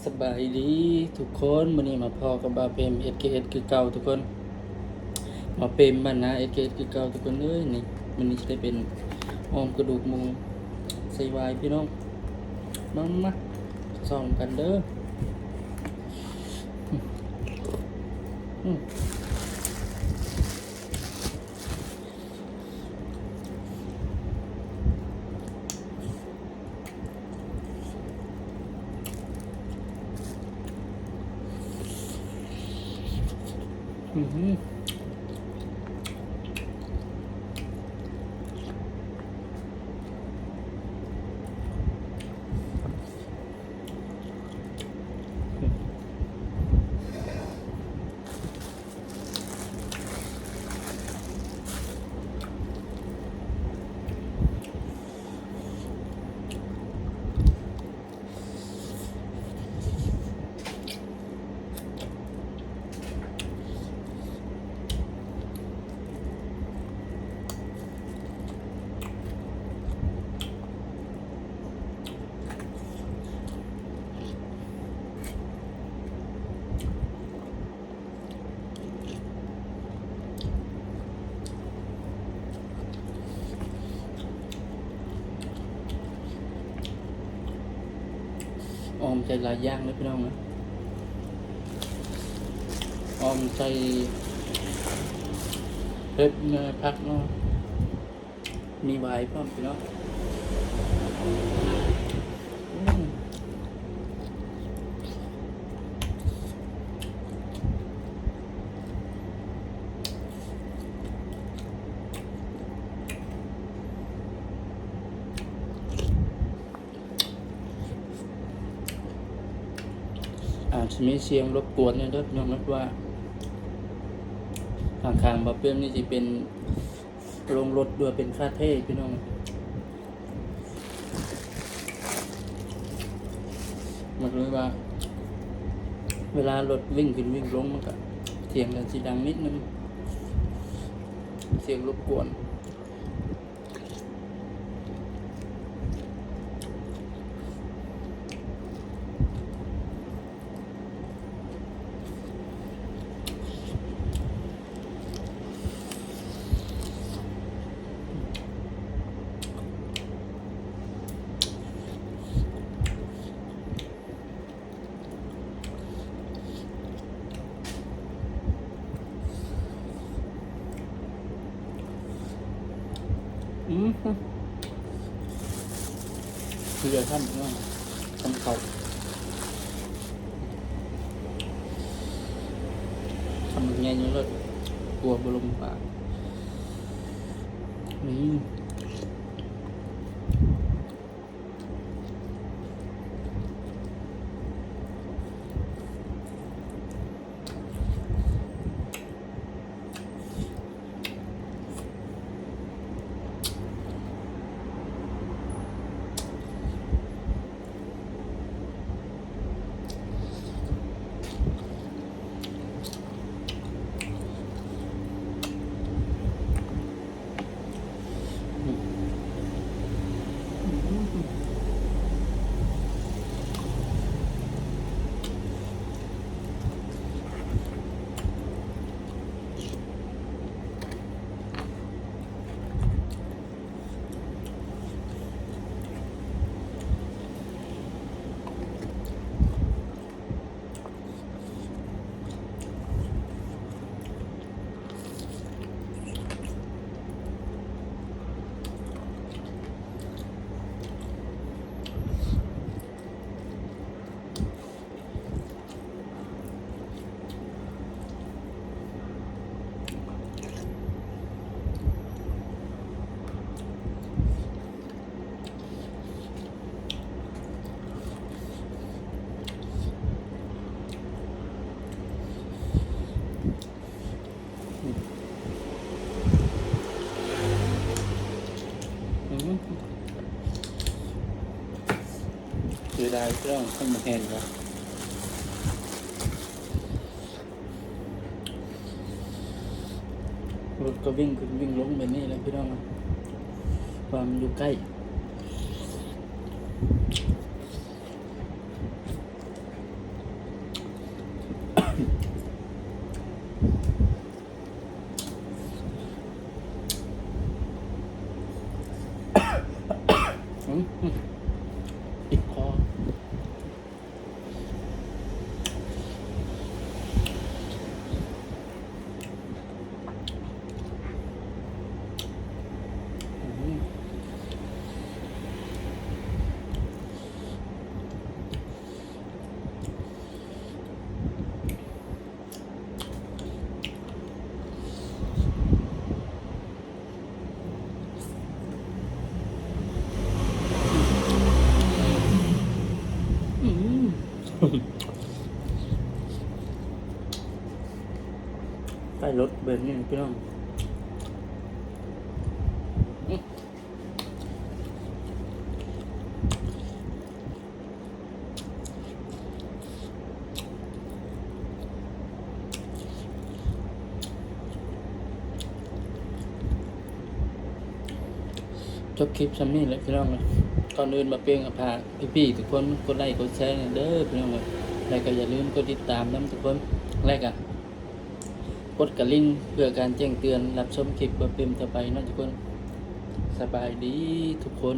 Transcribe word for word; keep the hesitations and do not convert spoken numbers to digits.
สบายดีทุกคน มื้อนี้มาพ้อกับบ่าวเปรม เอสเคเอส คือเก่าทุกคน บ่าวเปรมบ้านนา เอสเคเอส คือเก่าทุกคนเอ้ย นี่ มื้อนี้จะได้เป็นออมกระดูกหมูใส่หวายพี่น้อง มา มา ส่องกันเด้อ อืม อืม อืม ออมใส่หลายอย่างเลยพี่น้องนะ ออมใส่เห็ด เนาะ ผักเนาะ มีหวายพร้อมพี่น้อง อืม อาจจะมีเสียงรบกวนเนี่ยเด้อพี่น้องนะ เพราะว่าข้างๆบ่าวเปรมนี่สิเป็นโรงรถด้วย เป็นคาเฟ่พี่น้อง มันเลยว่า เวลารถวิ่งขึ้นวิ่งลงมันก็เสียงก็สิดังนิดนึง เสียงรบกวน อืม คือจะทำเนาะ ทำเขา ทำง่ายอยู่เลย กลัวบ่ลงปาก อืม อืม เสียดายพี่น้อง มันบ่แห้งเนาะ รถก็วิ่งขึ้นวิ่งลงแบบนี้แหละพี่น้อง ความอยู่ใกล้ อื อืมอืมติดคอ อืม อืม ใต้รถแบบนี้พี่น้อง จบคลิปส่ำนี้แหละพี่น้องเอ้ย ก่อนอื่นบ่าวเปียงก็ฝากพี่ๆทุกคนกดไลค์กดแชร์เด้อพี่น้องเอ้ย แล้วก็อย่าลืมกดติดตามนำทุกคน แล้วก็กดกระดิ่งเพื่อการแจ้งเตือนรับชมคลิปบ่าวเปียงต่อไปเนาะทุกคน สบายดีทุกคน